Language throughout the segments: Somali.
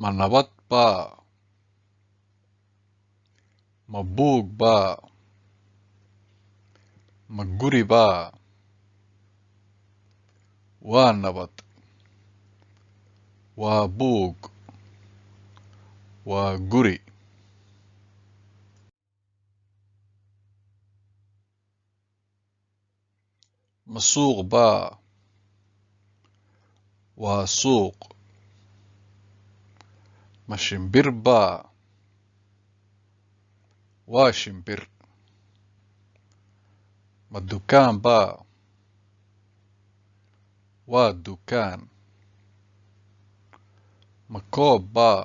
Ma nabad baa? Ma buug baa? Ma guri baa? Waa nabad. Waa buug. Waa guri. Ma suuq baa? Waa suuq. Ma shimbir baa? Waa shimbir. Ma dukaan baa? Waa dukaan. Ma koob baa?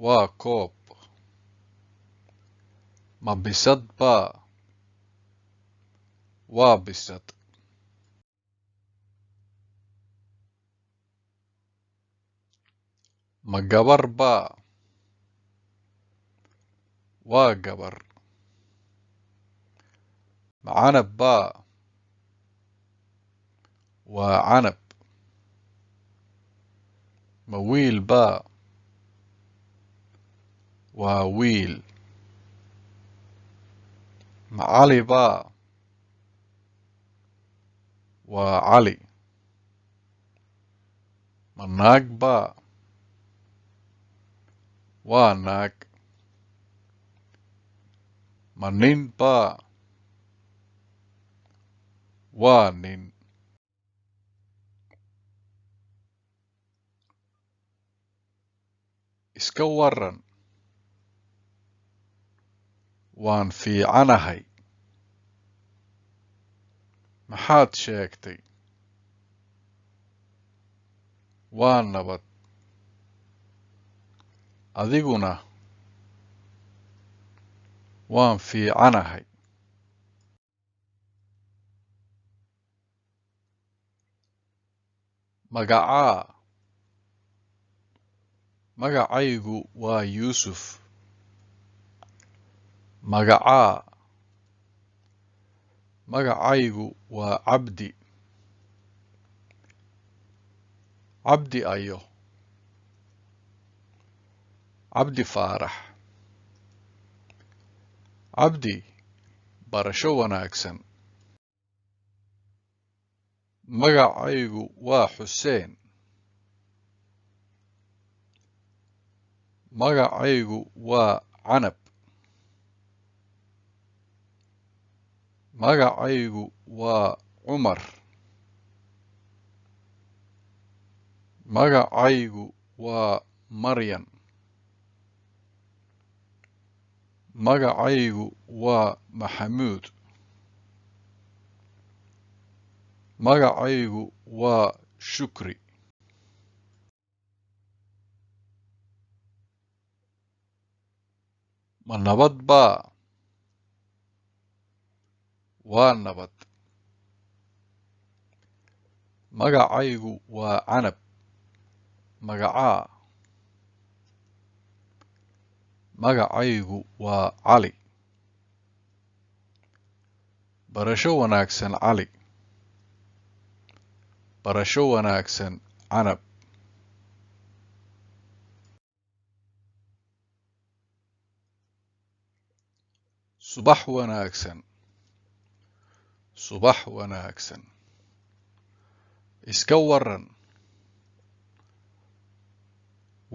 Waa koob. Ma bisad baa? Waa bisad. Ma gabar baa? Waa gabar. Ma canab baa? Waa canab. Ma wiil baa? Waa wiil. Ma Cali baa? Waa Cali. Ma naag baa? Waa naag. Ma nin baa? Waa nin. Iska waran. Waan fiicanahay. Maxaad sheegtay? Waa nabad. Adiguna? Waan fiicanahay. Magacaa? Magacaygu waa Yuusuf. Magacaa? Magacaygu waa Cabdi. Cabdi ayo? Cabdi Faarax. Cabdi, barasho wanaagsan. Magacaygu waa Xuseen. Magacaygu waa Canab. Magacaygu waa Cumar. Magacaygu waa Maryan. Magacaygu waa Maxamuud. Magacaygu waa Shukri. Ma nabad baa? Waa nabad. Magacaygu waa Canab. Magacaa? Magacaygu waa Cali. Barasho wanaagsan Cali. Barasho wanaagsan Canab. Subax wanaagsan. Subax wanaagsan. Iska waran.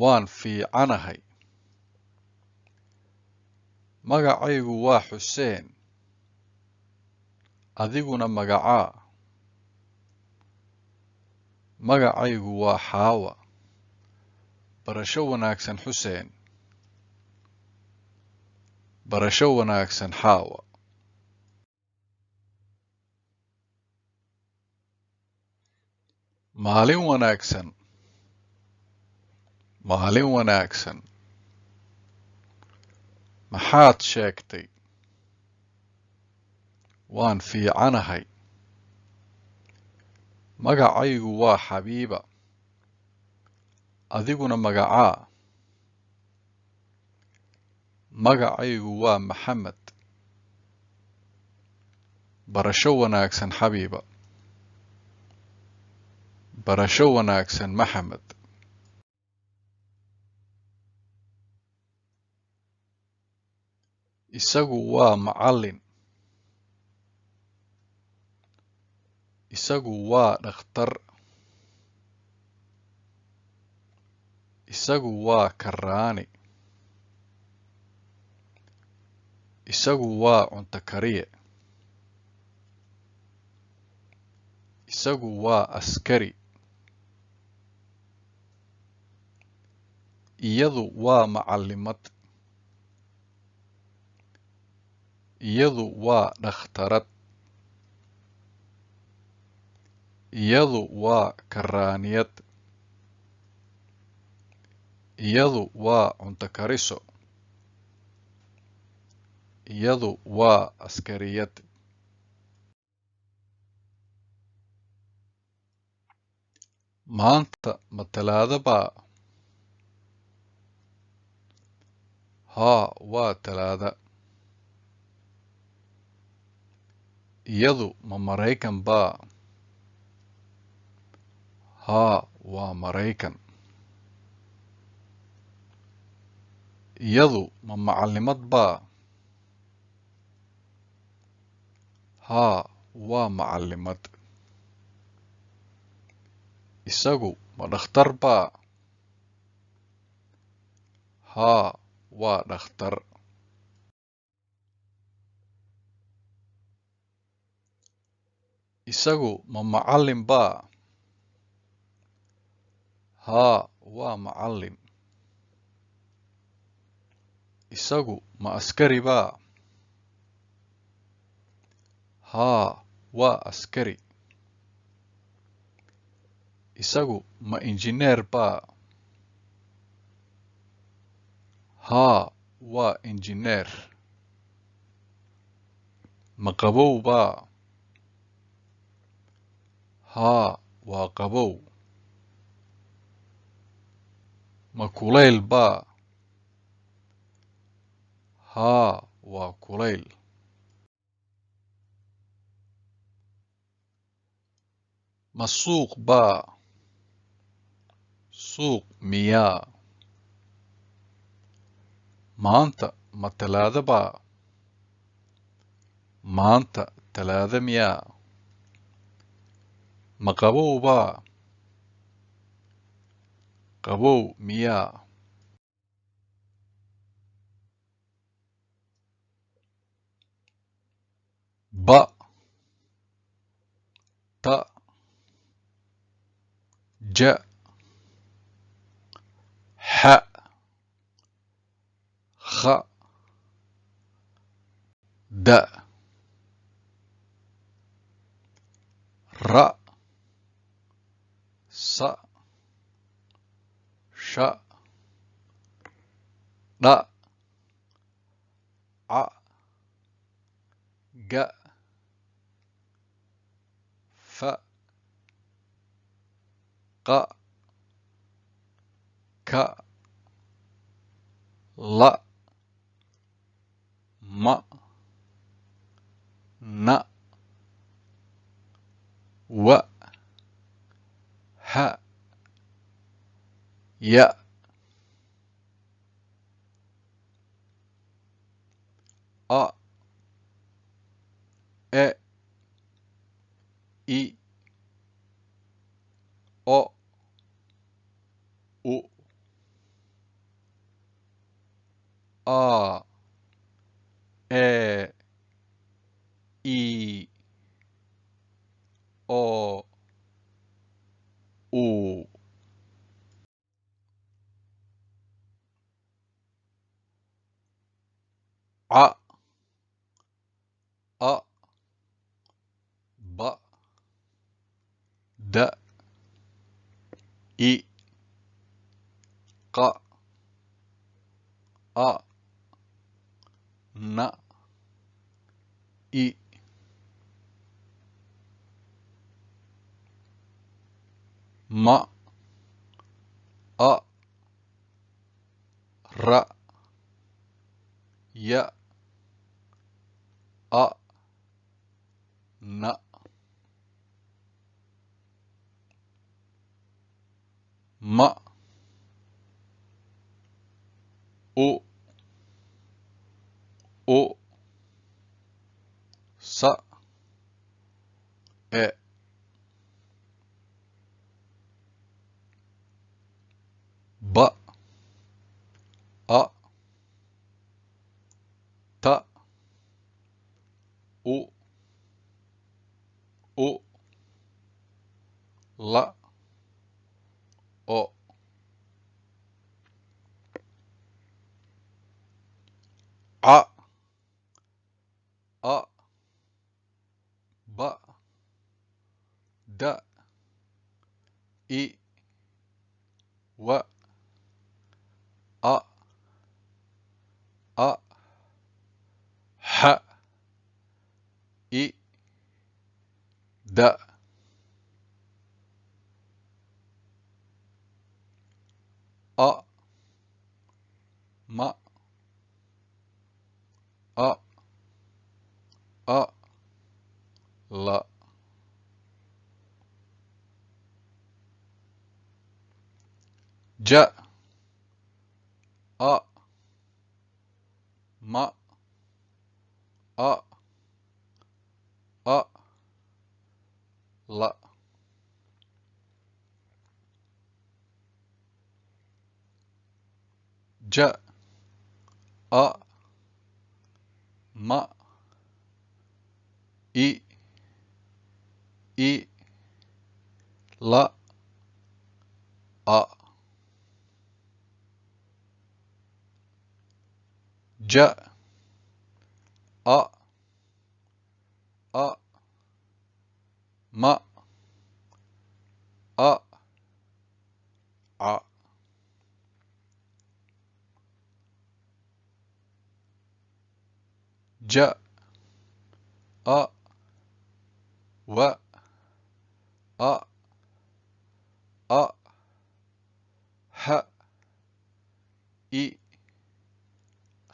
Waan fiicanahay. Magacaygu waa Xuseen. Adiguna magacaa? Magacaygu waa Xaawa. Barasho wanaagsan Xuseen. Barasho wanaagsan Xaawa. Maalin wanaagsan. Maalin wanaagsan. Maxaad sheegtay? Waan fiicanahay. Magacaygu waa Xabiiba. Adiguna magacaa? Magacaygu waa Maxamed. Barasho wanaagsan Xabiiba. Barasho wanaagsan Maxamed. Isagu waa macallin. Isagu waa dhakhtar. Isagu waa karraani. Isagu waa cunto kariye. Isagu waa askari. Iyadu waa macallimad. Iyadu waa dhakhtarad. Iyadu waa karraaniyad. Iyadu waa cunto kariso. Iyadu waa askariyad. Maanta ma talaado baa? Haa, waa talaada. Iyadu ma Maraykan baa? Haa, waa Maraykan. Iyadu ma macallimad baa? Haa, waa macallimad. Isagu ma dhakhtar baa? Haa, waa dhakhtar. Isagu ma macallin baa? Haa, waa macallin. Isagu ma askari baa? Haa, waa askari. Isagu ma injineer baa? Haa, waa injineer. Ma qabow baa? Haa, waa qabow. Ma kulayl baa? Haa, waa kulayl. Ma suuq baa? Suuq miyaa? Maanta ma talaado baa? Maanta talaado miyaa? Ma qabow baa? Qabow miyaa? Ba, ta, ja, xa, kha, da, ra, sa, sha, dha, ca, ga, fa, qa, ka, la, ma, na, wa, ha, ya. A, e, i, o, u, a, e, i, o, u. A, a, ba, da, i, qa, a, na, i. Ma, a, ra, ya, a, na. Ma, u, U, sa, e. Ba, a, ta, u, u, la, o. A, a, ba, da, i, wa, a, a, ha, i, da. A, ma, a, a, la. Ja, a, ma, a, a, la. Ja, a, ma, i, i, la, a. Ja, a, a, ma, a, a. Ja, a, wa, a, a, ha, i,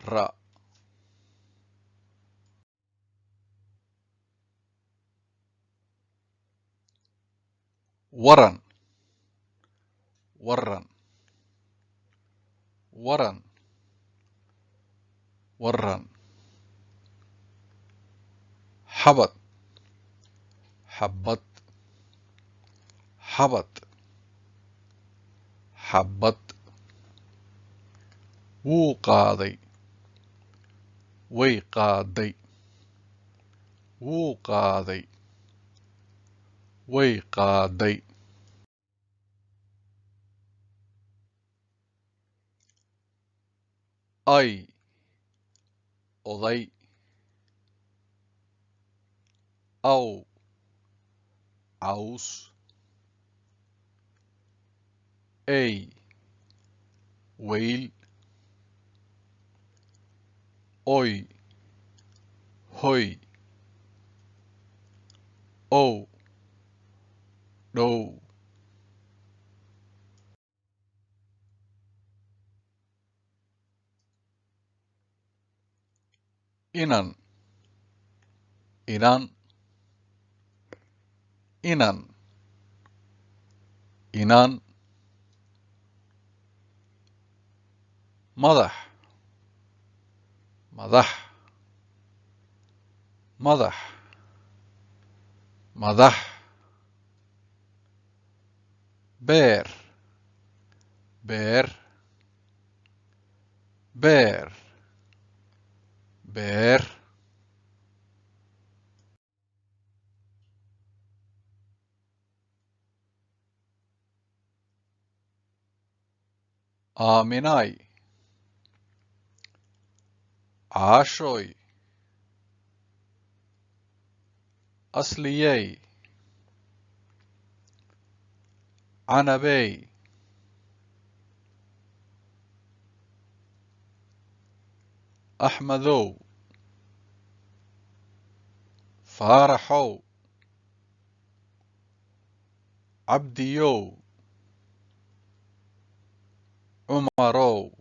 ra. Waran, waran, waran, waran. Xabad, xabad, xabad, xabad. Wuu qaaday, way qaaday, wuu qaaday, way qaaday. Ay, oday, aw, caws, ey, weyl, oy, hoy, ow, dhow. Inan, inan, inan, inan. Madax, madax, madax, madax. Beer, beer, beer, beer. Aaminay, caashoy, asliyey, canabey, axmedow, faaraxow, cabdiyow, cumarow.